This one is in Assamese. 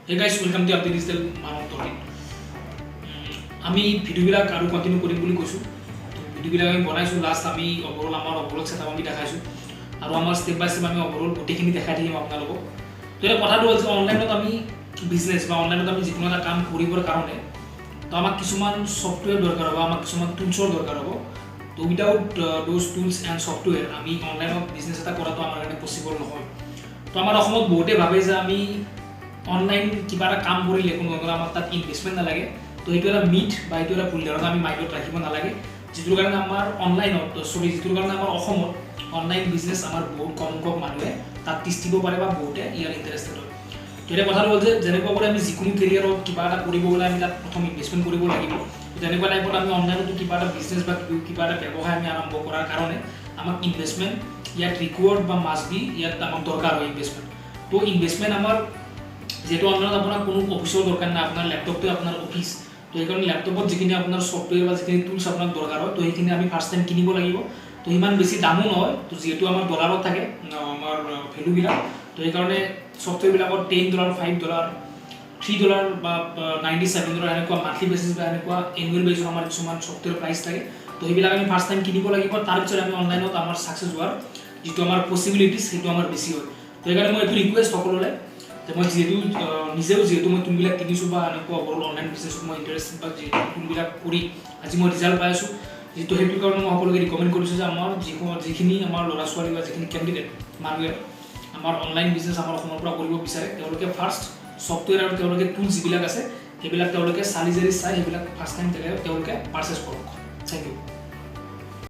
Hey guys, welcome to Up Digital Manav dot. আমি ভিডিঅ'বিলাক আৰু কণ্টিনিউ কৰিম বুলি কৈছোঁ। তো ভিডিঅ'বিলাক আমি বনাইছোঁ। লাষ্ট আমি অভাৰঅল, আমাৰ অভাৰঅল ছেটআপ আমি দেখাইছোঁ আৰু আমাৰ ষ্টেপ বাই ষ্টেপ আমি অভাৰঅল গোটেইখিনি দেখাই থাকিম আপোনালোকক। তো এতিয়া কথাটো হ'ল যে অনলাইনত আমি বিজনেছ বা অনলাইনত আমি যিকোনো এটা কাম কৰিবৰ কাৰণে তো আমাক কিছুমান ছফ্টৱেৰ দৰকাৰ হ'ব, আমাক কিছুমান টুলছৰ দৰকাৰ হ'ব। তো without those tools and software আমি অনলাইনত বিজনেছ এটা কৰাটো আমাৰ কাৰণে পচিবল নহয়। তো আমাৰ অসমত বহুতে ভাবে যে আমি অনলাইন কিবা এটা কাম কৰিলে কোনো ধৰণৰ আমাক তাত ইনভেষ্টমেণ্ট নালাগে। তো সেইটো এটা মিথ বা এইটো এটা ভুল ধাৰণা আমি মাইণ্ডত ৰাখিব নালাগে, যিটোৰ কাৰণে আমাৰ অনলাইনত, চৰি, যিটোৰ কাৰণে আমাৰ অসমত অনলাইন বিজনেছ আমাৰ বহুত কম সংখ্যক মানুহে তাত তিষ্ঠিব পাৰে বা বহুতে ইয়াৰ ইণ্টাৰেষ্টেড হয়। তো এতিয়া কথাটো হ'ল যে যেনেকুৱা কৰি আমি যিকোনো কেৰিয়াৰত কিবা এটা কৰিব গ'লে আমি তাত প্ৰথম ইনভেষ্টমেণ্ট কৰিব লাগিব, তেনেকুৱা টাইপত আমি অনলাইনতো কিবা এটা বিজনেছ বা কিবা এটা ব্যৱসায় আমি আৰম্ভ কৰাৰ কাৰণে আমাক ইনভেষ্টমেণ্ট ইয়াত ৰিকুৱাৰ্ড বা মাষ্ট বি, ইয়াত আমাক দৰকাৰ হয় ইনভেষ্টমেণ্ট। তো ইনভেষ্টমেণ্ট আমাৰ যিহেতু অনলাইনত আপোনাৰ কোনো অফিচৰ দৰকাৰ নাই, আপোনাৰ লেপটপটোৱে আপোনাৰ অফিচ। তো সেইকাৰণে লেপটপত যিখিনি আপোনাৰ ছফ্টৱেৰ বা যিখিনি টুলছ আপোনাক দৰকাৰ হয়, তো সেইখিনি আমি ফাৰ্ষ্ট টাইম কিনিব লাগিব। তো সিমান বেছি দামো নহয়। তো যিহেতু আমাৰ ডলাৰত থাকে আমাৰ ভেলুবিলাক, তো সেইকাৰণে ছফ্টৱেৰবিলাকত $10, $5, $3 বা $97 এনেকুৱা মান্থলি বেচিছ বা এনেকুৱা এনুৱেল বেচিছত আমাৰ কিছুমান ছফ্টৱেৰ প্ৰাইচ থাকে। তো সেইবিলাক আমি ফাৰ্ষ্ট টাইম কিনিব লাগিব। তাৰপিছত আমি অনলাইনত আমাৰ ছাকচেছ হোৱাৰ যিটো আমাৰ পচিবিলিটিছ, সেইটো আমাৰ বেছি হয়। তো সেইকাৰণে মই এইটো ৰিকুৱেষ্ট সকলোৰে যে মই যিহেতু নিজেও যিহেতু মই টুলবিলাক কিনিছোঁ বা এনেকুৱা অভাৰঅল অনলাইন বিজনেছত মই ইণ্টাৰেষ্ট বা যিহেতু টুলবিলাক কৰি আজি মই ৰিজাল্ট পাই আছোঁ যিটো, সেইটো কাৰণে মই সকলোকে ৰিকমেণ্ড কৰিছোঁ যে আমাৰ যিখিনি আমাৰ ল'ৰা ছোৱালী বা যিখিনি কেণ্ডিডেট মানুহে আমাৰ অনলাইন বিজনেছ আমাৰ অসমৰ পৰা কৰিব বিচাৰে, তেওঁলোকে ফাৰ্ষ্ট ছফ্টৱেৰ আৰু তেওঁলোকে টুলছ যিবিলাক আছে, সেইবিলাক তেওঁলোকে চালি জাৰি চাই সেইবিলাক ফাৰ্ষ্ট টাইম তেওঁলোকে পাৰ্চেছ কৰক। Thank you.